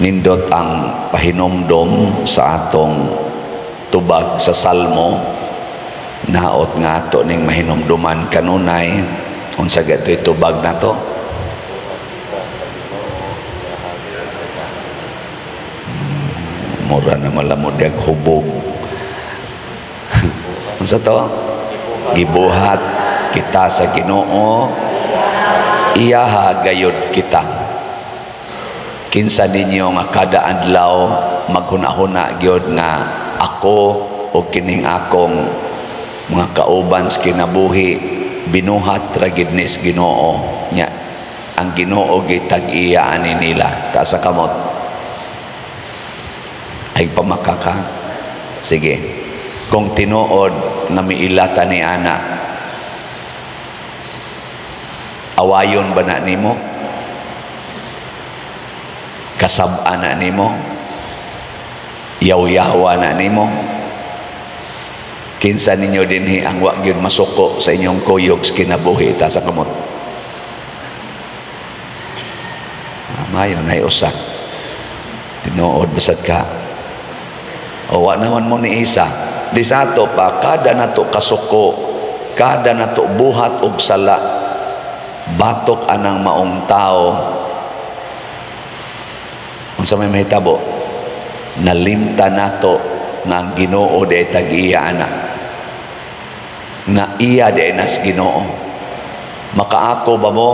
Nindot ang pahinomdom sa atong tubag sa Salmo. Naot nga ato ning mahinomduman kanunay. Unsa gatoy tubag nato? Mura na malamod ag hubog. Unsa to? Gibuhat kita sa Ginoo, iyaha gayud kita. Kinsa ninyo nga kada adlaw maghuna-huna gyud nga ako o kining akong mga kauban sa kinabuhi binuhat ra gid ni sa Ginoo nya ang Ginoo gitag-iya ani nila? Taas sa kamot. Ay, pamakaka. Sige, kung tinuod nga miilata ni ana, awayon ba na nimo? Kasab-an na nimo? Yaw-yawa na nimo? Kinsa ninyo dinhi ang wa gyud masuko sa inyong kuyog sa kinabuhi? Taas sa kamot. Mayo nay usa. Tinuod basad ka. O wa naman mo ni isa. Di sa ato pa, kada nato kasuko, kada nato buhat og sala, batok anang maong tao, unsa may mahitabo? Nalimta nato nga ang Ginoo di tag-iya ana, nga iya di nas Ginoo. Makaako ba mo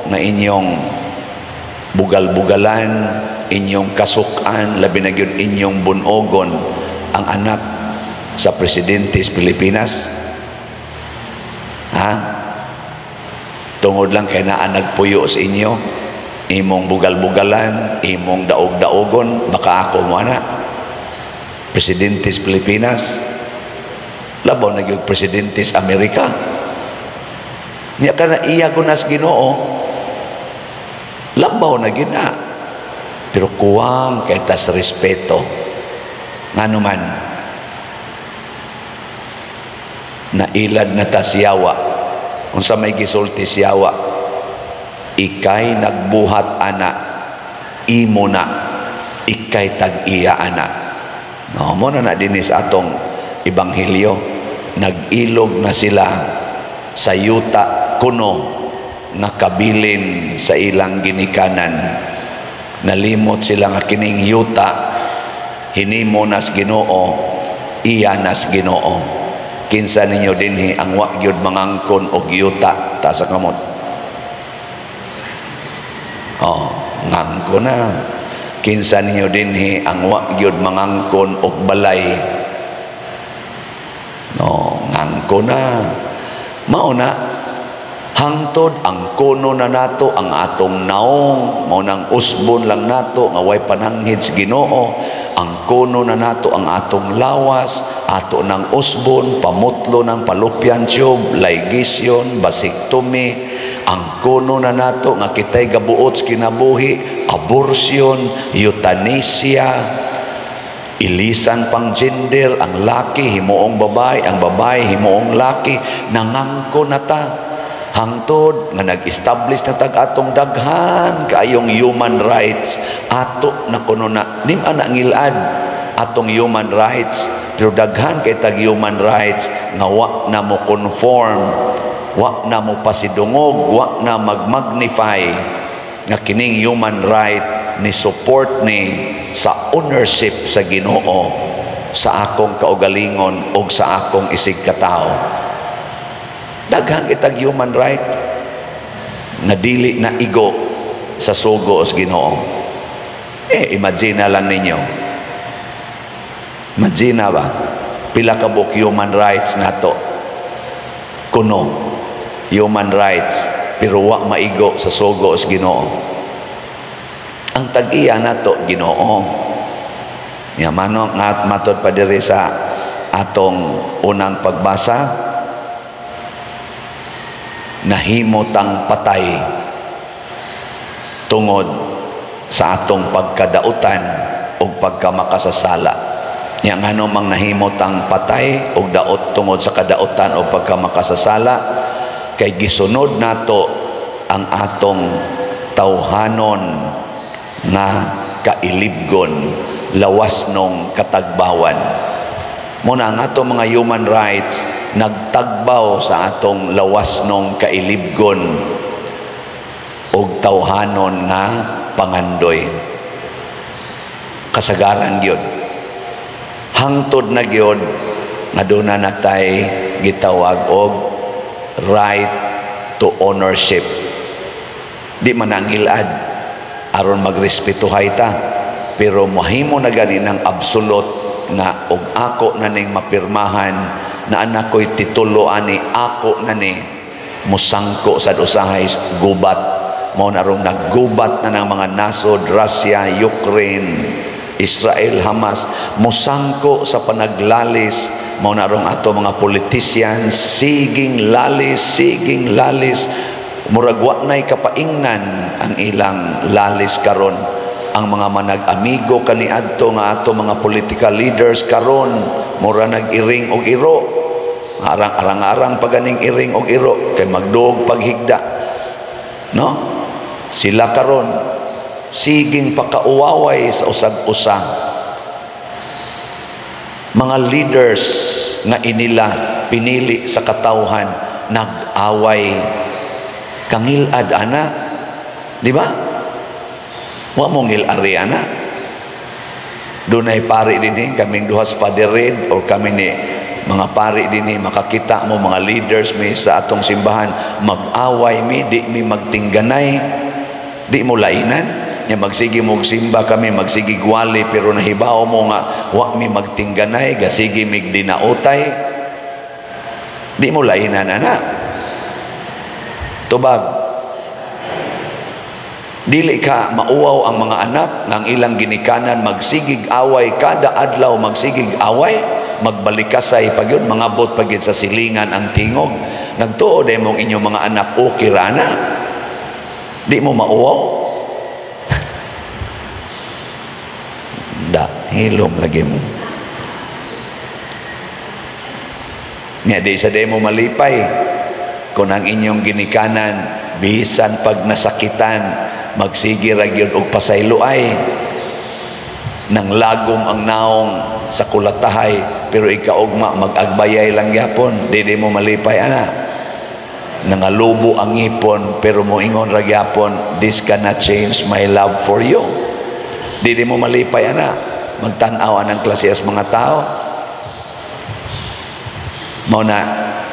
nga inyong bugal-bugalan, inyong kasukan, labi na gyud inyong bunogon ang anak sa presidente sa Pilipinas? Ha? Tungod lang kay naa nagpuyo sa inyo, imong bugal-bugalan, imong daog-daogon, baka ako mo ana presidente sa Pilipinas, labaw na gyud presidente sa Amerika. Nya kana iya ko nas Ginoo, labaw na gyud na. Pero kuwang kay tas respeto. Ngano man nailad na ta siyawa. Unsa may gisulti siyawa? Ikay nagbuhat ana, imo na, ikay tag-iya ana. No, mo na na dinis atong ebanghelyo. Nag-ilog na sila sa yuta kuno nga kabilin sa ilang ginikanan. Nalimot sila nga kining yuta hinimo nas Ginoo, iya nas Ginoo. Kinsa ninyo dinhi ang wa gyud mangangkon og yuta? Taas sa kamot. Oh, ngangko na. Kinsa ninyo dinhi ang wa gyud mangangkon og balay? No, ngangko na. Mao na hangtod ang kuno na nato ang atong naong, mao nang usbon lang nato nga way pananghid sa Ginoo. Ang kuno na nato ang atong lawas, ato nang usbon, pamutlo ng fallopian tube, ligation, vasectomy. Ang kuno na nato nga kitay gabuot sa kinabuhi, abortion, euthanasia, ilisan pang gender, ang laki himuong babae, ang babae himuong laki. Nangangko na ta hangtod nga nag-establish na tag atong daghan kaayong human rights. Ato na kuno na nim ana ngilad atong human rights, pero daghan kay tag human rights nga wa na mo conform, wa na mo pasidungog, wa na magmagnify nga kining human right ni support ni sa ownership sa Ginoo sa akong kaugalingon og sa akong isig katao. Daghan kitag human right nga dili na igo sa sugo sa Ginoo. Eh, imagine na lang ninyo. Imagine na ba? Pila ka buok human rights nato. Kuno human rights pero wa maigo sa sugo sa Ginoo. Ang tag-iya nato Ginoo. Ya mano nga matod pa diri sa atong unang pagbasa, nahimotang patay tungod sa atong pagkadautan o pagkamakasasala. Nya ngano mang nahimotang patay og daot tungod sa kadautan o pagkamakasasala? Kay gisunod nato ang atong tawhanon nga kailibgon, lawasnong katagbawan. Muna ang atong mga human rights nagtagbaw sa atong lawasnong kailibgon og tawhanon nga pangandoy. Kasagaran gyud, hangtod na gyud nga duna natay gitawag og right to ownership. Di man ang ilad aron magrespetuhay ta, pero mahimo na gani ng absolute nga og ako na ning mapirmahan na anak ko'y titulo ani, ako na ni musangko sa usahay gubat. Mao na rong naggubat na ng mga nasod, Russia, Ukraine, Israel, Hamas, musangko sa panaglalis. Mao na rong ato mga politicians siging lalis, siging lalis, murag wa nay kapaingnan ang ilang lalis karon. Ang mga manag-amigo kaniadto nga ato mga political leaders karon mura nag-iring og iro, arang-arang-arang paganing iring og iro kay magduog paghigda, no? Sila karon siging pakauwaway sa usag-usa. Mga leaders nga inila pinili sa katawhan nag-away. Kangilad ana, di ba? Wa mo ngilari ana. Dunay pari dinhi, kaming duhas Father Red or kami ni mga pari dinhi, makakita mo mga leaders mi sa atong simbahan mag-away mi, di mi magtingganay, di mo lainan nya. Magsige mo simba kami, magsige gwali, pero nahibaw mo nga wa mi magtingganay, gasige mig dinautay, di mo lainan ana. Tubag, dili ka mauwaw ang mga anak ng ilang ginikanan magsigig away kada adlaw, magsigig away, magbalikasay pag yun, mangabot pag yun sa silingan ang tingog. Nagtuo day mong inyong mga anak okay rana, di mo mauwaw? Da, hilom lagi mo. Nga di sa di mo malipay kung ang inyong ginikanan bisan pag nasakitan magsige ra gyud og pasayloay, nang lagom ang naong sa kulatahay, pero ikaugma mag-agbayay lang gyapon. Di mo malipay ana? Nangalubo ang ngipon, pero moingon ra gyapon, "This cannot change my love for you." Di mo malipay ana? Magtan-aw anang klase as mga tao. Mao na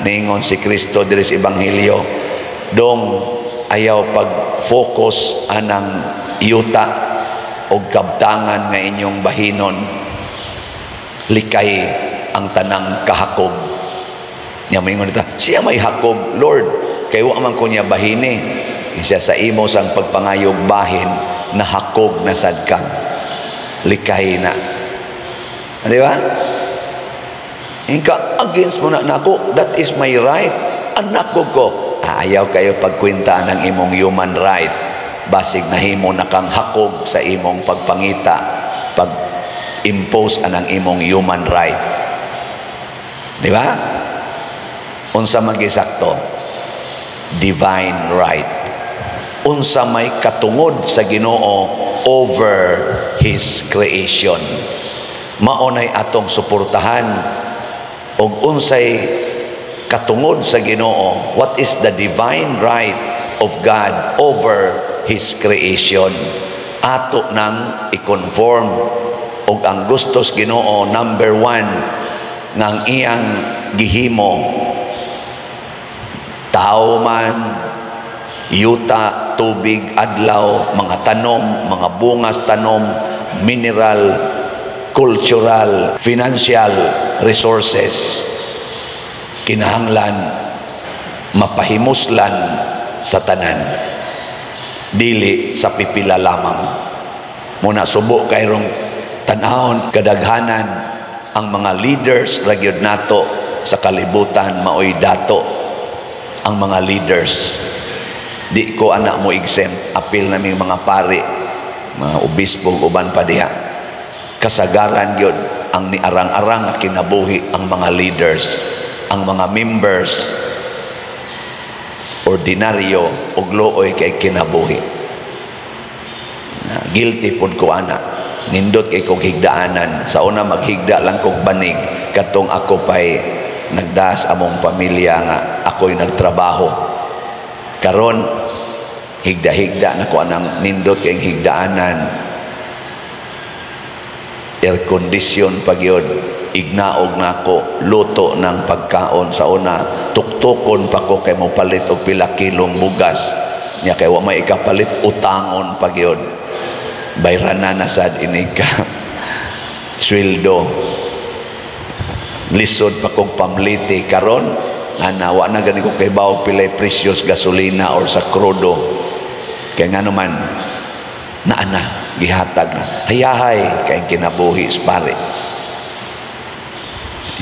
niingon si Kristo diri sa Ebanghelyo, dong ayaw pag-focus anang yuta og kabtangan nga inyong bahinon, likay ang tanang kahakog. Nya moingon dita, siya may hakog, Lord, kay wa man ko niya bahini. Isa sa imo sang pagpangayog bahin, nahakog na sad ka, likay na, di ba? Inka against mo na nako, that is my right, anak ko ko. Ayaw kayo pagkwenta ng imong human right, basig nahimo na kang hakog sa imong pagpangita, pag impose anang imong human right, di ba? Unsa magisakto? Divine right. Unsa may katungod sa Ginoo over His creation, maunay atong suportahan. Og unsay katungod sa Ginoo? What is the divine right of God over His creation? Ato nang i-conform. Og ang gustos Ginoo, number one, nga ang iyang gihimo, tao man, yuta, tubig, adlaw, mga tanom, mga bungas tanom, mineral, cultural, financial resources, kinahanglan mapahimuslan sa tanan, dili sa pipila lamang. Muna subo kayrong tanahon, kadaghanan ang mga leaders ra gyud nato sa kalibutan maoy dato ang mga leaders. Di ko anak mo exempt, apil naming mga pari, mga obispo, uban pa diha. Kasagaran gyud ang niarang-arang nga kinabuhi ang mga leaders, ang mga members ordinaryo og luoy kay kinabuhi. Guilty pod ko ana. Nindot kay kog higdaanan. Sa una maghigda lang kog banig katong ako pay nagdas among pamilya nga ako'y nagtrabaho. Karon higda-higda na ko anang nindot kay higdaanan. Air condition pa gyud, ignaog nako luto ng pagkaon. Sa una tuktukon pa ko kay mopalit og pila kilong bugas nya, kay wa may ikapalit, utangon pa gyud, bayranan na sad inig ka sweldo, lisod pa kog pamliti. Karon ana, wa na gani ko kay bawo pilay presyos gasolina or sa krudo, kay ngano man naa na, gihatag na. Hayahay kay kinabuhi sa pare,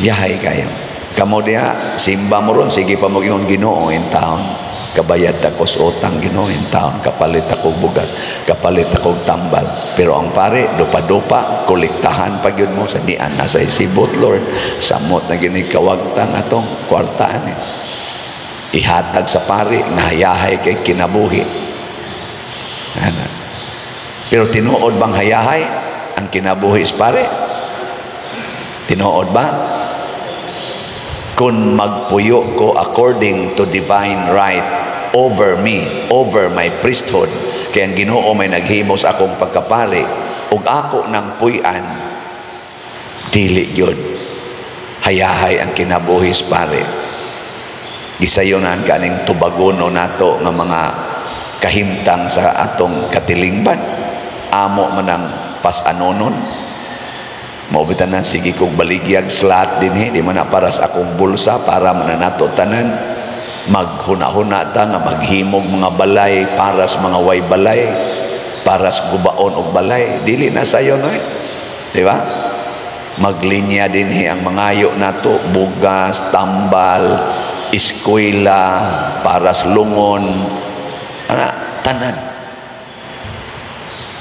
yahay kayo. Kamo diha, simba mo ron, sige pa mo ingon, "Ginoo, in town kabayad ako sa utang. Ginoo, in town kapalit ako bugas, kapalit ako tambal." Pero ang pare, dupa-dupa, kolektahan pa gyud mo sa dian na sa isibot, "Lord, samot na gini kawagtang atong kwarta ani." Ihatag sa pare nga hayahay kay kinabuhi ana. Pero tinuod bang hayahay ang kinabuhi sa pare? Tinuod ba? Kung magpuyo ko according to divine right over me, over my priesthood, kay ang Ginoo may naghimo sa akong pagkapari, ug ako nang puy-an, dili gyud hayahay ang kinabuhi sa pare. Gisayonan kaning tubagono nato nga mga kahimtang sa atong katilingban, amo man ang pasanonon. Mao bitaw na sige kog baligyag slot dinhi, di man na para sa akong bulsa, para man na nato tanan. Maghuna-huna ta nga maghimog mga balay para sa mga way balay, para sa gubaon og balay. Dili na sayo no eh. Di ba? Maglinya dinhi ang mangayo nato, bugas, tambal, eskwela, para sa lungon, ana, tanan.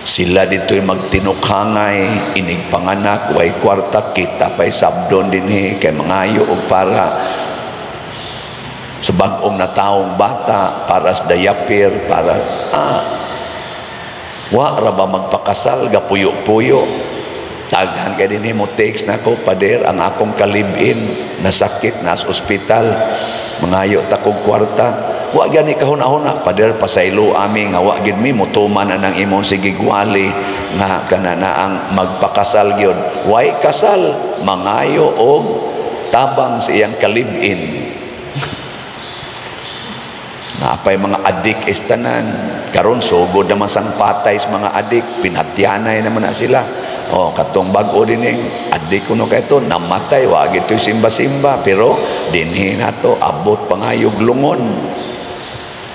Sila dito'y magtinukhangay, inig panganak, way kwarta, kita pa'y sabdon dinhi, kay mangayo og para sa bag-ong nataong bata, para sa diaper, para, wa ra ba magpakasal, gapuyo-puyo. Daghan kay dinhi mo text nako, "Pader, ang akong kalibin, nasakit, nas ospital, mangayo ta kog kwarta." Wa gani kahuna-huna, "Pader, pasaylo ami nga wa gid mi mutuman anang imong sigigwali nga kana na ang magpakasal gyud." Way kasal, mangayo og tabang sa iyang kalibin. Napay mga adik istanan. Karon sugod naman sang patay sa mga adik, pinatyanay naman na sila. Oh, katong bag-o dining adik kuno kay to namatay, wa gitoy simba-simba, pero dinhi nato abot pangayog lungon.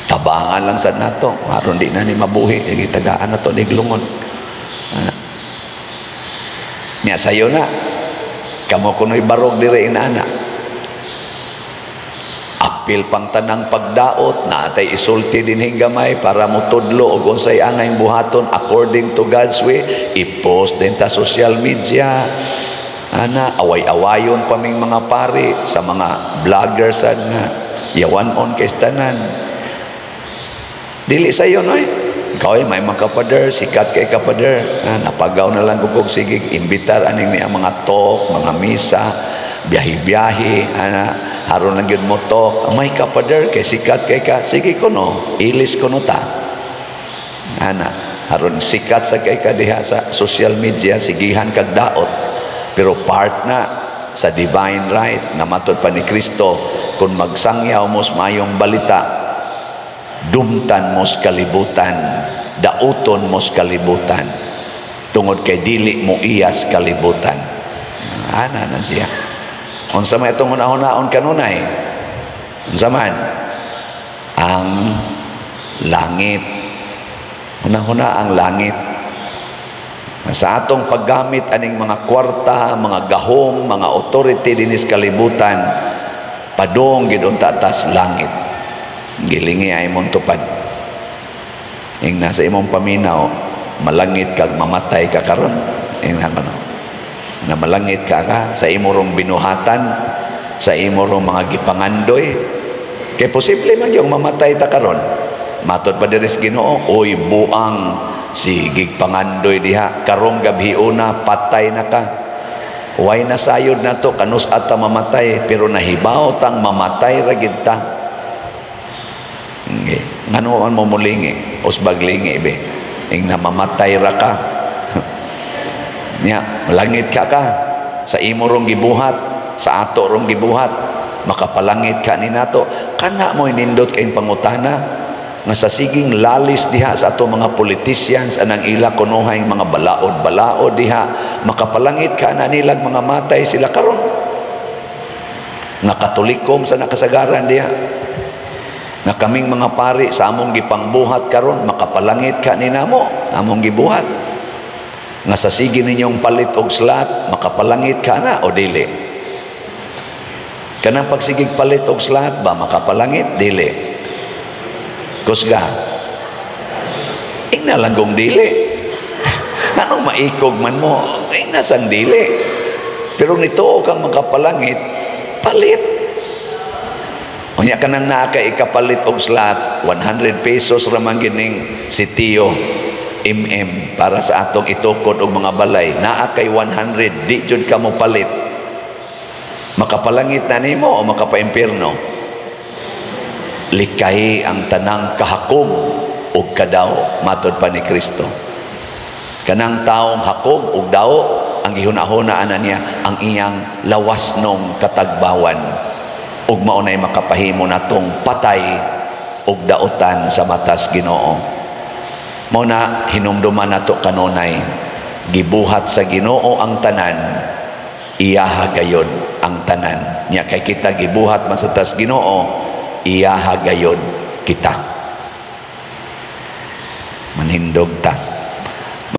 Tabangan lang sad nato, aron di na ni mabuhi, gitagaan nato ni lungon. Nya sayo na. Kamo kuno'y barog dire inana. Apil pang tanang pagdaot na atay isulti dinhing gamay para motudlo og unsay angay buhaton according to God's way, i-post din ta social media ana, away-awayon pa ming mga pari sa mga vloggers sad nga yawan on kay tanan. Dili sayo no eh. Ikaw ay may mga kapader, sikat kay kapader. Ah, napagaw na lang kog sige imbitar aning niya mga talk, mga misa, biyahe-biyahe, ana, haron lang gyud mo talk. May kapader kay sikat kay ka, sige kuno, ilis kuno ta. Ana, haron sikat sa kay ka diha sa social media, sigihan kag daot. Pero part na sa divine right nga matod pa ni Kristo, kung magsangyaw mo sa mayong balita, dumtan mo sa kalibutan, dauton mo sa kalibutan, tungod kay dili mo iyas kalibutan. Ana na siya. Unsa may itong hunahunahon kanunay? Unsa man? Ang langit. Hunahuna ang langit. Sa atong paggamit aning mga kwarta, mga gahom, mga authority dinis kalibutan, padong gid unta tas langit. Gilingi ay mong tupad. Ing nasa imong paminaw, malangit kag mamatay ka karon. Ing na ano, na malangit ka ka sa imo rong binuhatan, sa imo rong mga gipangandoy. Kay posible man yung mamatay ta karon. Matod pa diri sa Ginoo, "Oy buang, Sige pangandoy diha karong gabi una, patay na ka. Way na sayod nato kanus ata mamatay, pero nahibaw tang mamatay ra gid ta. Okay. Ngano man mo mulingi, usbag lingi be? Ing na mamatay ra ka. Nya, langit ka ka sa imo rong gibuhat, sa ato rong gibuhat, makapalangit ka ni nato? Kana mo nindot kay pangutana nga sa siging lalis diha sa ato mga politicians anang ila kunuhay mga balaod-balaod diha, makapalangit ka na nilang mga matay sila karon nga Katolikom sa nakasagaran diha, nga kaming mga pari sa among gipangbuhat karon, makapalangit ka ni namo among gibuhat? Nga sa sige ninyong palit og slot, makapalangit ka na o dili? Kanang pagsigig palit og slot ba, makapalangit dili? Kusga. Ingna lang kung dili. Anong maikog man mo? Ingna sang dili. Pero nito kang makapalangit, palit. Unya ka nang naa ka ikapalit og slot, 100 pesos raman gining sitiyo MM para sa atong itukod og mga balay. Naa kay 100, di jud ka mo palit. Makapalangit na nimo o makapaimpierno? Likay ang tanang kahakog ug kadaw, matod pa ni Kristo. Kanang taong hakog ug daw, ang gihuna-huna ana niya ang iyang lawas nong katagbawan, ug mao nay makapahimo natong patay ug dautan sa matas Ginoo. Mao na hinumduman nato kanunay, gibuhat sa Ginoo ang tanan, iyaha gayod ang tanan. Nya kay kita gibuhat man sa tas Ginoo, iyaha gayod kita. Manhindog ta.